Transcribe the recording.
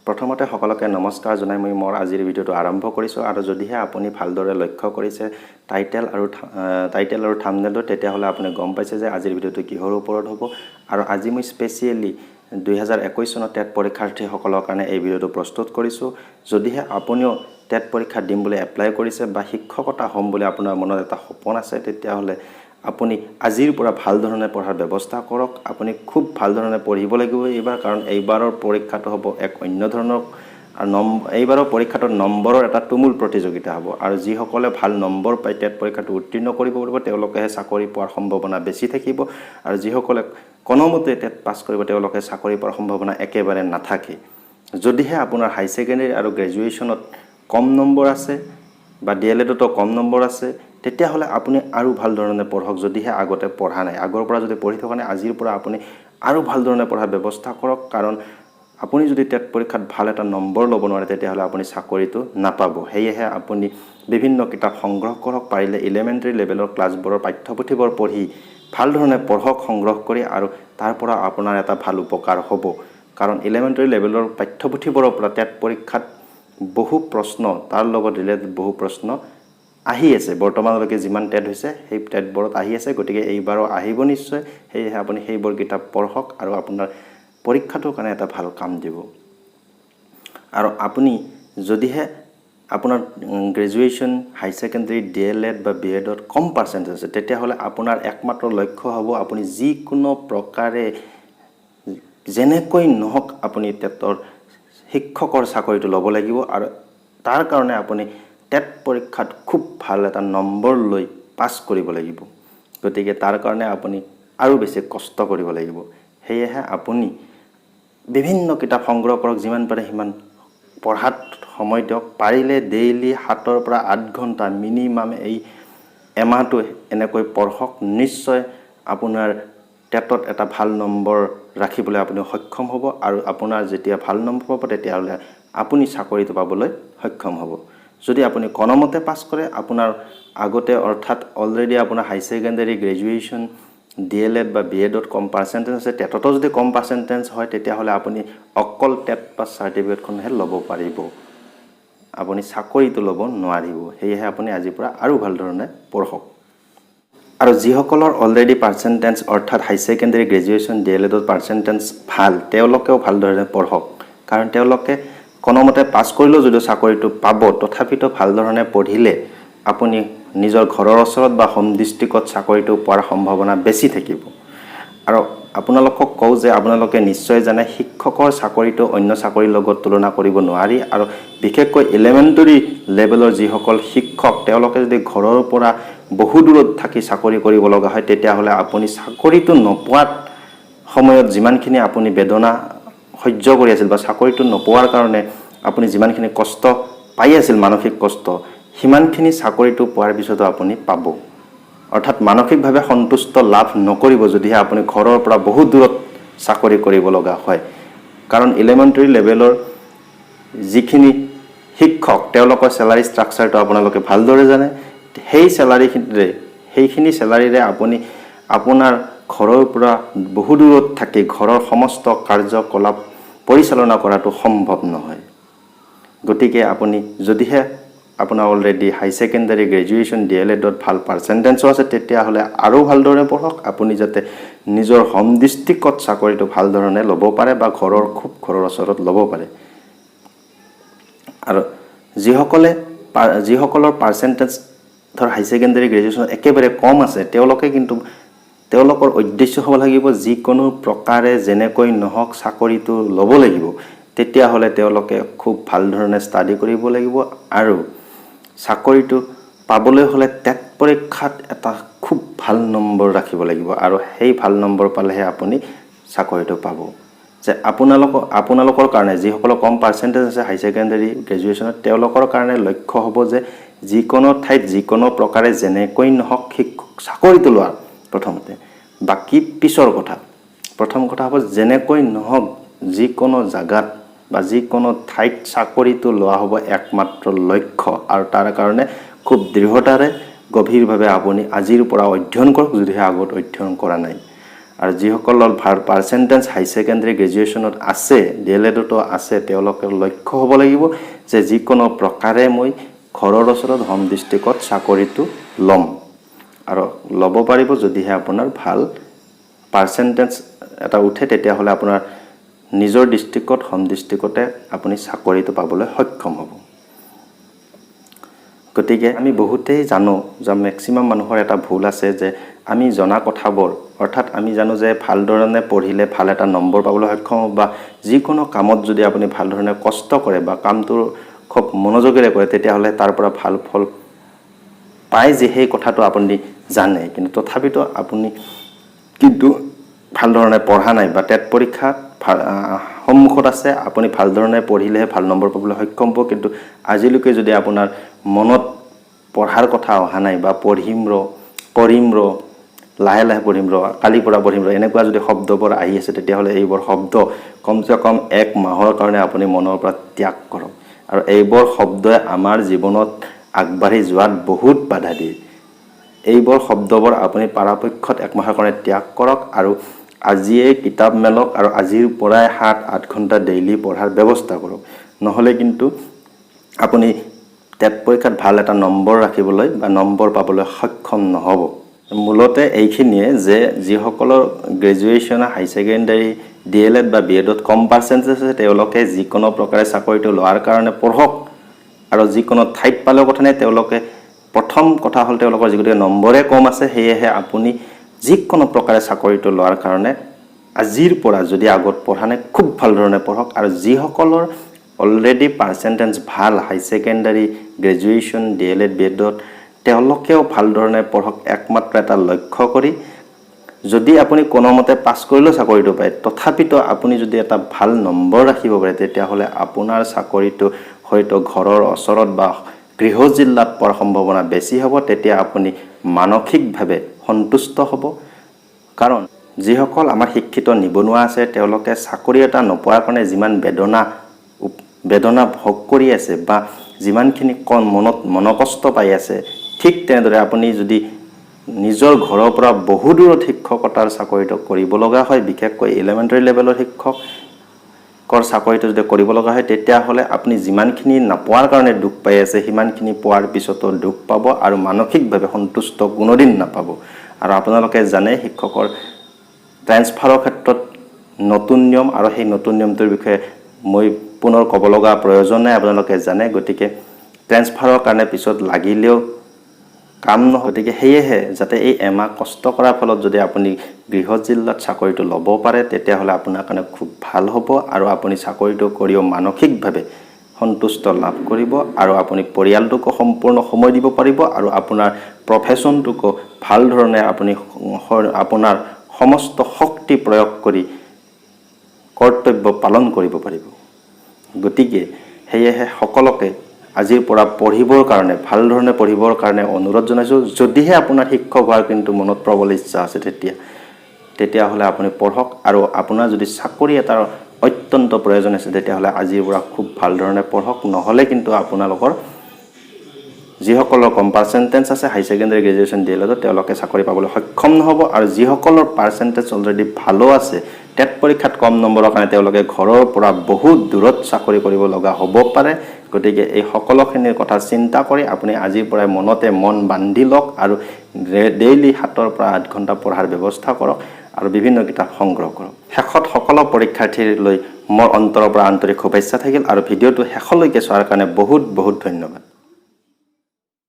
প্ৰথমতে সকলোকে নমস্কাৰ জনাই মই মোৰ আজিৰ ভিডিঅ'টো আৰম্ভ কৰিছোঁ। আৰু যদিহে আপুনি ভালদৰে লক্ষ্য কৰিছে টাইটেল আৰু থামনেলটো, তেতিয়াহ'লে আপুনি গম পাইছে যে আজিৰ ভিডিঅ'টো কিহৰ ওপৰত হ'ব। আৰু আজি মই স্পেচিয়েলি 2021 চনত টেট পৰীক্ষাৰ্থীসকলৰ কাৰণে এই ভিডিঅ'টো প্ৰস্তুত কৰিছোঁ। যদিহে আপুনিও টেট পৰীক্ষা দিম বুলি এপ্লাই কৰিছে বা শিক্ষকতা হ'ম বুলি আপোনাৰ মনত এটা সপোন আছে, তেতিয়াহ'লে আপুনি আজিৰ পৰা ভাল ধৰণে পঢ়াৰ ব্যৱস্থা কৰক। আপুনি খুব ভাল ধৰণে পঢ়িব লাগিব এইবাৰ, কাৰণ এইবাৰৰ পৰীক্ষাটো হ'ব এক অন্য ধৰণৰ আৰু এইবাৰৰ পৰীক্ষাটোত নম্বৰৰ এটা তুমুল প্ৰতিযোগিতা হ'ব। আৰু যিসকলে ভাল নম্বৰ পাই টেট পৰীক্ষাটো উত্তীৰ্ণ কৰিব পাৰিব, তেওঁলোকেহে চাকৰি পোৱাৰ সম্ভাৱনা বেছি থাকিব। আৰু যিসকলে কোনোমতে টেট পাছ কৰিব, তেওঁলোকে চাকৰি পোৱাৰ সম্ভাৱনা একেবাৰে নাথাকে। যদিহে আপোনাৰ হাই ছেকেণ্ডেৰী আৰু গ্ৰেজুৱেশ্যনত কম নম্বৰ আছে বা ডি এল এডতো কম নম্বৰ আছে, তেতিয়াহ'লে আপুনি আৰু ভাল ধৰণে পঢ়ক। যদিহে আগতে পঢ়া নাই, আগৰ পৰা যদি পঢ়ি থকা নাই, আজিৰ পৰা আপুনি আৰু ভাল ধৰণে পঢ়াৰ ব্যৱস্থা কৰক। কাৰণ আপুনি যদি টেট পৰীক্ষাত ভাল এটা নম্বৰ ল'ব নোৱাৰে, তেতিয়াহ'লে আপুনি চাকৰিটো নাপাব। সেয়েহে আপুনি বিভিন্ন কিতাপ সংগ্ৰহ কৰক। পাৰিলে ইলেমেণ্টেৰী লেভেলৰ ক্লাছবোৰৰ পাঠ্যপুথিবোৰ পঢ়ি ভাল ধৰণে পঢ়ক সংগ্ৰহ কৰি, আৰু তাৰ পৰা আপোনাৰ এটা ভাল উপকাৰ হ'ব। কাৰণ ইলেমেণ্টেৰী লেভেলৰ পাঠ্যপুথিবোৰৰ পৰা টেট পৰীক্ষাত বহু প্ৰশ্ন, তাৰ লগত ৰিলেটেড বহু প্ৰশ্ন আহি আছে। বৰ্তমানলৈকে যিমান টেট হৈছে, সেই টেটবোৰত আহি আছে। গতিকে এইবাৰো আহিব নিশ্চয়। সেয়েহে আপুনি সেইবোৰ কিতাপ পঢ়ক আৰু আপোনাৰ পৰীক্ষাটোৰ কাৰণে এটা ভাল কাম দিব। আৰু আপুনি যদিহে আপোনাৰ গ্ৰেজুৱেশ্যন, হাই ছেকেণ্ডেৰী, ডি এল এড বা বি এডত কম পাৰ্চেণ্টেজ আছে, তেতিয়াহ'লে আপোনাৰ একমাত্ৰ লক্ষ্য হ'ব আপুনি যিকোনো প্ৰকাৰে যেনেকৈ নহওক আপুনি টেটৰ শিক্ষকৰ চাকৰিটো ল'ব লাগিব। আৰু তাৰ কাৰণে আপুনি টেট পৰীক্ষাত খুব ভাল এটা নম্বৰ লৈ পাছ কৰিব লাগিব। গতিকে তাৰ কাৰণে আপুনি আৰু বেছি কষ্ট কৰিব লাগিব। সেয়েহে আপুনি বিভিন্ন কিতাপ সংগ্ৰহ কৰক, যিমান পাৰে সিমান পঢ়াত সময় দিয়ক। পাৰিলে ডেইলি 7ৰ পৰা 8 ঘণ্টা মিনিমাম এই এমাহটো এনেকৈ পঢ়ক। নিশ্চয় আপোনাৰ টেটত এটা ভাল নম্বৰ ৰাখিবলৈ আপুনি সক্ষম হ'ব। আৰু আপোনাৰ যেতিয়া ভাল নম্বৰ পাব, তেতিয়াহ'লে আপুনি চাকৰিটো পাবলৈ সক্ষম হ'ব। যদি আপুনি কোনোমতে পাছ কৰে, আপোনাৰ আগতে অৰ্থাৎ অলৰেডি আপোনাৰ high secondary, graduation, D El Ed বা বি এডত কম পাৰ্চেণ্টেজ আছে, টেটতো যদি কম পাৰ্চেণ্টেজ হয়, তেতিয়াহ'লে আপুনি অকল টেট পাছ চাৰ্টিফিকেটখনহে ল'ব পাৰিব, আপুনি চাকৰিটো ল'ব নোৱাৰিব। সেয়েহে আপুনি আজিৰ পৰা আৰু ভাল ধৰণে পঢ়ক। আৰু যিসকলৰ অলৰেডি পাৰ্চেণ্টেজ অৰ্থাৎ high secondary, graduation, D El এডত পাৰ্চেণ্টেজ ভাল, তেওঁলোকেও ভালদৰে পঢ়ক। কাৰণ তেওঁলোকে কোনোমতে পাছ কৰিলেও যদিও চাকৰিটো পাব, তথাপিতো ভাল ধৰণে পঢ়িলে আপুনি নিজৰ ঘৰৰ ওচৰত বা হোম ডিষ্ট্ৰিক্টত চাকৰিটো পোৱাৰ সম্ভাৱনা বেছি থাকিব। আৰু আপোনালোকক কওঁ যে আপোনালোকে নিশ্চয় জানে, শিক্ষকৰ চাকৰিটো অন্য চাকৰিৰ লগত তুলনা কৰিব নোৱাৰি। আৰু বিশেষকৈ এলিমেণ্টেৰী লেভেলৰ যিসকল শিক্ষক, তেওঁলোকে যদি ঘৰৰ পৰা বহু দূৰত থাকি চাকৰি কৰিব লগা হয়, তেতিয়াহ'লে আপুনি চাকৰিটো নোপোৱাত সময়ত যিমানখিনি আপুনি বেদনা সহ্য কৰি আছিল বা চাকৰিটো নোপোৱাৰ কাৰণে আপুনি যিমানখিনি কষ্ট পাই আছিল, মানসিক কষ্ট, সিমানখিনি চাকৰিটো পোৱাৰ পিছতো আপুনি পাব, অৰ্থাৎ মানসিকভাৱে সন্তুষ্ট লাভ নকৰিব, যদিহে আপুনি ঘৰৰ পৰা বহু দূৰত চাকৰি কৰিব লগা হয়। কাৰণ এলিমেণ্টেৰী লেভেলৰ যিখিনি শিক্ষক, তেওঁলোকৰ চেলাৰী ষ্ট্ৰাকচাৰটো আপোনালোকে ভালদৰে জানে। সেই চেলাৰীখিনিৰে, সেইখিনি চেলাৰীৰে আপুনি আপোনাৰ ঘৰৰ পৰা বহু দূৰত থাকি ঘৰৰ সমস্ত কাৰ্যকলাপ পৰিচালনা কৰাটো সম্ভৱ নহয়। গতিকে আপুনি যদিহে আপোনাৰ অলৰেডি হাই ছেকেণ্ডাৰী, গ্ৰেজুৱেশ্যন, ডি এল এডত ভাল পাৰ্চেণ্টেজো আছে, তেতিয়াহ'লে আৰু ভালদৰে পঢ়ক, আপুনি যাতে নিজৰ হোম ডিষ্ট্ৰিক্টত চাকৰিটো ভাল ধৰণে ল'ব পাৰে বা ঘৰৰ খুব ঘৰৰ ওচৰত ল'ব পাৰে। আৰু যিসকলৰ পাৰ্চেণ্টেজ ধৰ হাই ছেকেণ্ডেৰী, গ্ৰেজুৱেশ্যন একেবাৰে কম আছে, তেওঁলোকে কিন্তু তেওঁলোকৰ উদ্দেশ্য হ'ব লাগিব যিকোনো প্ৰকাৰে যেনেকৈ নহওক চাকৰিটো ল'ব লাগিব। তেতিয়াহ'লে তেওঁলোকে খুব ভাল ধৰণে ষ্টাডি কৰিব লাগিব আৰু চাকৰিটো পাবলৈ হ'লে টেট পৰীক্ষাত এটা খুব ভাল নম্বৰ ৰাখিব লাগিব। আৰু সেই ভাল নম্বৰ পালেহে আপুনি চাকৰিটো পাব। যে আপোনালোকৰ কাৰণে, যিসকলৰ কম পাৰ্চেণ্টেজ আছে হাই ছেকেণ্ডেৰী, গ্ৰেজুৱেশ্যনত, তেওঁলোকৰ কাৰণে লক্ষ্য হ'ব যে যিকোনো ঠাইত যিকোনো প্ৰকাৰে যেনেকৈ নহওক শিক্ষক চাকৰিটো লোৱা প্ৰথমতে, বাকী পিছৰ কথা। প্ৰথম কথা হ'ব যেনেকৈ নহওক যিকোনো জাগাত বা যিকোনো ঠাইত চাকৰিটো লোৱা হ'ব একমাত্ৰ লক্ষ্য। আৰু তাৰ কাৰণে খুব দৃঢ়তাৰে গভীৰভাৱে আপুনি আজিৰ পৰা অধ্যয়ন কৰক, যদিহে আগত অধ্যয়ন কৰা নাই। আৰু যিসকলৰ ভাল পাৰ্চেণ্টেজ হাই ছেকেণ্ডেৰী গ্ৰেজুৱেশ্যনত আছে, ডি এল এডতো আছে, তেওঁলোকৰ লক্ষ্য হ'ব লাগিব যে যিকোনো প্ৰকাৰে মই ঘৰৰ ওচৰত হোম ডিষ্ট্ৰিক্টত চাকৰিটো ল'ম। আৰু ল'ব পাৰিব যদিহে আপোনাৰ ভাল পাৰ্চেণ্টেজ এটা উঠে, তেতিয়াহ'লে আপোনাৰ নিজৰ ডিষ্ট্ৰিক্টত, হোম ডিষ্ট্ৰিক্টতে আপুনি চাকৰিটো পাবলৈ সক্ষম হ'ব। গতিকে আমি বহুতেই জানো যে মেক্সিমাম মানুহৰ এটা ভুল আছে যে আমি জনা কথাবোৰ, অৰ্থাৎ আমি জানো যে ভাল ধৰণে পঢ়িলে ভাল এটা নম্বৰ পাবলৈ সক্ষম হ'ব বা যিকোনো কামত যদি আপুনি ভাল ধৰণে কষ্ট কৰে বা কামটোৰ খুব মনোযোগেৰে কৰে, তেতিয়াহ'লে তাৰ পৰা ভাল ফল পায় যে সেই কথাটো আপুনি জানে। কিন্তু তথাপিতো আপুনি কিন্তু ভাল ধৰণে পঢ়া নাই বা টেট পৰীক্ষাত সন্মুখত আছে, আপুনি ভাল ধৰণে পঢ়িলেহে ভাল নম্বৰ পাবলৈ সক্ষম হ'ব। কিন্তু আজিলৈকে যদি আপোনাৰ মনত পঢ়াৰ কথা অহা নাই বা পঢ়িম ৰ, কৰিম ৰ, লাহে লাহে পঢ়িম ৰ, কালিৰ পৰা পঢ়িম ৰ, এনেকুৱা যদি শব্দবোৰ আহি আছে, তেতিয়াহ'লে এইবোৰ শব্দ কমচে কম এক মাহৰ কাৰণে আপুনি মনৰ পৰা ত্যাগ কৰক। আৰু এইবোৰ শব্দই আমাৰ জীৱনত আগবাঢ়ি যোৱাত বহুত বাধা দিয়ে। এইবোৰ শব্দবোৰ আপুনি পৰাপক্ষত এক মাহৰ কাৰণে ত্যাগ কৰক আৰু আজিয়েই কিতাপ মেলক আৰু আজিৰ পৰাই 7-8 ঘণ্টা ডেইলি পঢ়াৰ ব্যৱস্থা কৰক। নহ'লে কিন্তু আপুনি টেট পৰীক্ষাত ভাল এটা নম্বৰ ৰাখিবলৈ বা নম্বৰ পাবলৈ সক্ষম নহ'ব। মূলতে এইখিনিয়ে যে যিসকলৰ গ্ৰেজুৱেশ্যন, হাই ছেকেণ্ডাৰী, ডি এল এড বা বি এডত কম পাৰ্চেণ্টেজ আছে, তেওঁলোকে যিকোনো প্ৰকাৰে চাকৰিটো লোৱাৰ কাৰণে পঢ়ক আৰু যিকোনো ঠাইত পালেও কথা নাই। তেওঁলোকে প্ৰথম কথা হ'ল তেওঁলোকৰ যিগতিকে নম্বৰে কম আছে, সেয়েহে আপুনি যিকোনো প্ৰকাৰে চাকৰিটো লোৱাৰ কাৰণে আজিৰ পৰা যদি আগত পঢ়া নাই, খুব ভাল ধৰণে পঢ়ক। আৰু যিসকলৰ অলৰেডি পাৰ্চেণ্টেজ ভাল high secondary, graduation, D El Ed, B এডত, তেওঁলোকেও ভাল ধৰণে পঢ়ক, একমাত্ৰ এটা লক্ষ্য কৰি। যদি আপুনি কোনোমতে পাছ কৰিলেও চাকৰিটো পায়, তথাপিতো আপুনি যদি এটা ভাল নম্বৰ ৰাখিব পাৰে, তেতিয়াহ'লে আপোনাৰ চাকৰিটো হয়তো ঘৰৰ ওচৰত বা গৃহ জিলাত পোৱাৰ সম্ভাৱনা বেছি হ'ব। তেতিয়া আপুনি মানসিকভাৱে সন্তুষ্ট হ'ব। কাৰণ যিসকল আমাৰ শিক্ষিত নিবনুৱা আছে, তেওঁলোকে চাকৰি এটা নোপোৱাৰ কাৰণে যিমান বেদনা ভোগ কৰি আছে বা যিমানখিনি কম মনত মনকষ্ট পাই আছে, ঠিক তেনেদৰে আপুনি যদি নিজৰ ঘৰৰ পৰা বহু দূৰত শিক্ষকতাৰ চাকৰিটো কৰিব লগা হয়, বিশেষকৈ এলিমেণ্টাৰী লেভেলৰ শিক্ষকৰ চাকৰিটো যদি কৰিব লগা হয়, তেতিয়াহ'লে আপুনি যিমানখিনি নাপোৱাৰ কাৰণে দুখ পাই আছে, সিমানখিনি পোৱাৰ পিছতো দুখ পাব আৰু মানসিকভাৱে সন্তুষ্ট কোনোদিন নাপাব। আৰু আপোনালোকে জানে শিক্ষকৰ ট্ৰেন্সফাৰৰ ক্ষেত্ৰত নতুন নিয়ম আৰু সেই নতুন নিয়মটোৰ বিষয়ে মই পুনৰ ক'ব লগা প্ৰয়োজন নাই, আপোনালোকে জানে। গতিকে ট্ৰেন্সফাৰৰ কাৰণে পিছত লাগিলেও কাম নহয়। গতিকে সেয়েহে যাতে এই এমাহ কষ্ট কৰাৰ ফলত যদি আপুনি গৃহ জিলাত চাকৰিটো ল'ব পাৰে, তেতিয়াহ'লে আপোনাৰ কাৰণে খুব ভাল হ'ব আৰু আপুনি চাকৰিটো কৰিও মানসিকভাৱে সন্তুষ্ট লাভ কৰিব আৰু আপুনি পৰিয়ালটোকো সম্পূৰ্ণ সময় দিব পাৰিব আৰু আপোনাৰ প্ৰফেশ্যনটোকো ভাল ধৰণে আপুনি আপোনাৰ সমস্ত শক্তি প্ৰয়োগ কৰি কৰ্তব্য পালন কৰিব পাৰিব। গতিকে সেয়েহে সকলোকে আজিৰ পৰা পঢ়িবৰ কাৰণে, ভাল ধৰণে পঢ়িবৰ কাৰণে অনুৰোধ জনাইছোঁ। যদিহে আপোনাৰ শিক্ষক হোৱাৰ কিন্তু মনত প্ৰবল ইচ্ছা আছে, তেতিয়াহ'লে আপুনি পঢ়ক। আৰু আপোনাৰ যদি চাকৰি এটাৰ অত্যন্ত প্ৰয়োজন আছে, তেতিয়াহ'লে আজিৰ পৰা খুব ভাল ধৰণে পঢ়ক। নহ'লে কিন্তু আপোনালোকৰ যিসকলৰ কম পাৰ্চেণ্টেজ আছে হাই ছেকেণ্ডেৰী, গ্ৰেজুৱেশ্যন, ডি এল এডত, তেওঁলোকে চাকৰি পাবলৈ সক্ষম নহ'ব। আৰু যিসকলৰ পাৰ্চেণ্টেজ অলৰেডি ভালো আছে, টেট পৰীক্ষাত কম নম্বৰৰ কাৰণে তেওঁলোকে ঘৰৰ পৰা বহুত দূৰত চাকৰি কৰিব লগা হ'ব পাৰে। গতিকে এই সকলোখিনিৰ কথা চিন্তা কৰি আপুনি আজিৰ পৰাই মনতে মন বান্ধি লওক আৰু ডেইলি 7ৰ পৰা 8 ঘণ্টা পঢ়াৰ ব্যৱস্থা কৰক আৰু বিভিন্ন কিতাপ সংগ্ৰহ কৰক। শেষত সকলো পৰীক্ষাৰ্থীলৈ মোৰ অন্তৰৰ পৰা আন্তৰিক শুভেচ্ছা থাকিল আৰু ভিডিঅ'টো শেষলৈকে চোৱাৰ কাৰণে বহুত বহুত ধন্যবাদ।